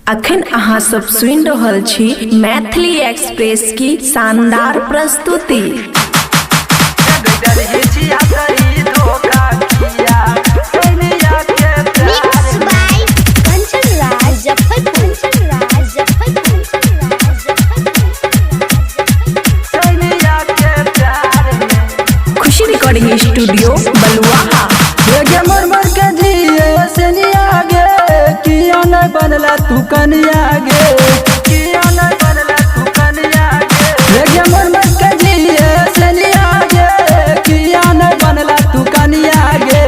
अखन अहाँ सब सुनि रहल छी मैथिली एक्सप्रेस की शानदार प्रस्तुति। Mix by Kanchan Raj Muzaffarpur. Raj Muzaffarpur. Khushi recording studio Baluaha. गे मर के जिए सनिया गे, किया न बनला तू कनिया गे, किया न बनला तू कनिया गे। गे मर के जिए सनिया गे, किया न बनला तू कनिया गे।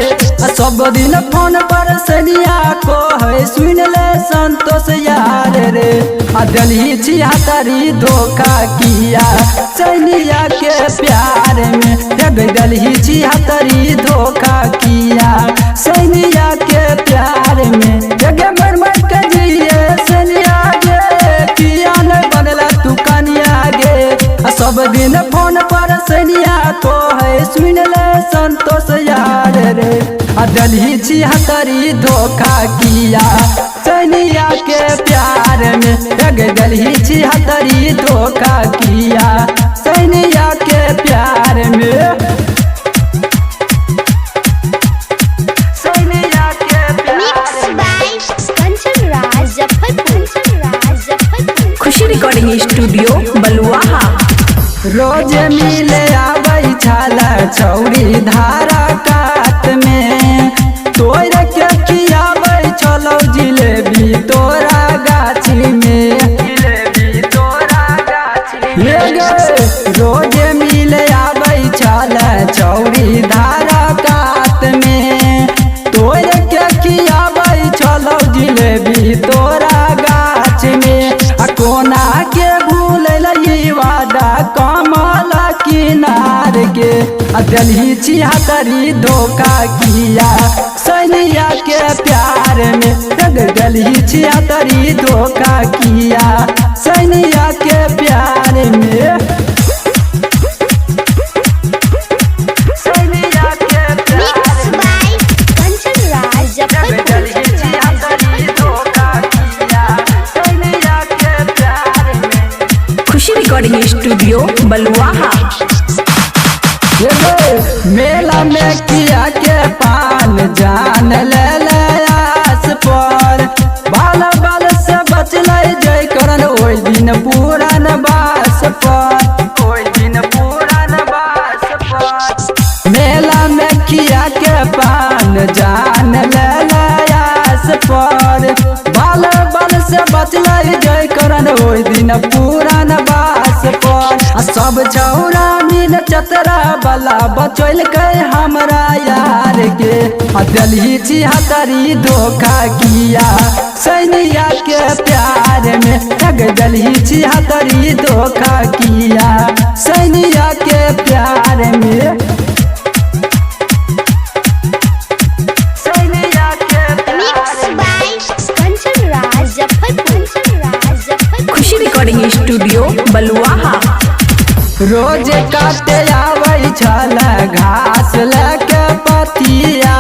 आ सब दिन फोन पर सनिया को है सुन ले संतोष यार रे। आ दिल्ली छिया तरी धोखा किया सैनिया के प्यार में, दिल्ली छिया तरी धोखा किया सैनिया के प्यार में। गे मर मर के जिए सैनिया गे, किया न बनला तू कनिया गे। आ सब दिन फोन पर सैनिया को है सुन ले संतोष यार रे। आ दिल्ली छिया तरी धोखा किया सैनिया के प्यार में, दिल्ली छिया तरी धोखा किया सैनिया के प्यार में। सैनिया के Mix by Kanchan Raj Muzaffarpur. Khushi recording studio Baluaha. रोज मिले आबै छल छौरी धारा कात में, तोर के खियाबै छलौ जिलेबी तोरा गाछी में, जिलेबी तोरा गाछी में। रोज मिले आबै छल छौरी धारा कात में, तोर के खियाबै छलौ जिलेबी तोरा गाछ में। आ कोना के भूल वादा कमल किनार के, आ दिल्ली छिया तरी धोखा किया सैनिया के प्यार में, दिल्ली छिया तरी धोखा किया सैनिया के प्यार में। सैनिया के Mix by Kanchan Raj Muzaffarpur. Khushi recording studio Baluaha. मेला में किया के पान जान ले ले आस पर, बाल बाल से बचलै जय करन ओहि दिन पुरान बास पर, ओहि दिन पुरान बास पर। मेला में किया के पान जान ले ले आस पर, बाल बाल से बचलै जय करन ओहि दिन पुरान बास पर। आ सब छौरा मिल चतरा वाला बचैलकै हमरा यार के, आ दिल्ली छिया तरी धोखा किया सैनिया के प्यार में, दिल्ली छिया तरी धोखा किया सैनिया के प्यार में। सैनिया के Mix by Kanchan Raj Muzaffarpur. Khushi recording studio Baluaha. रोज काटे आबै छल घास लके पतिया,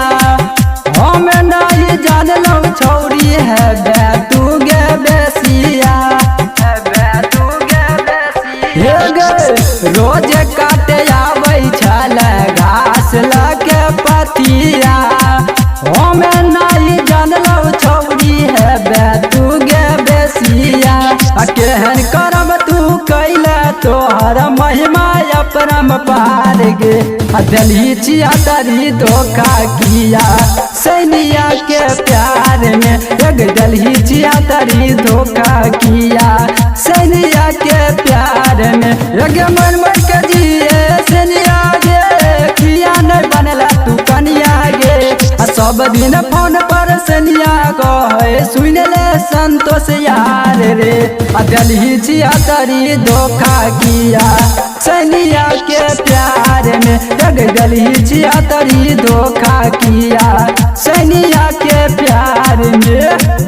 हम नहीं जानलहुँ छौरी है बे तू गे बेसिया, हे गे। रोज काटे आबै छल घास लके पतिया, हम नहीं जानलहुँ छौरी है बे तू गे बेसिया। आ केहन करम तू कैला तोहर महिमा अपरम पार गे, आ दिल्ली छिया तरी धोखा किया सैनिया के प्यार में, दिल्ली छिया तरी धोखा किया सैनिया के प्यार में। गे मन मर के जिए सैनिया गे, किया नहीं बनला तू कनिया गे। आ सब दिन फोन पर सैनिया कहे सुन ले संतोष यार रे, आ दिल्ली छिया तरी धोखा किया सैनिया के प्यार में, दिल्ली छिया तरी धोखा किया सैनिया के प्यार में।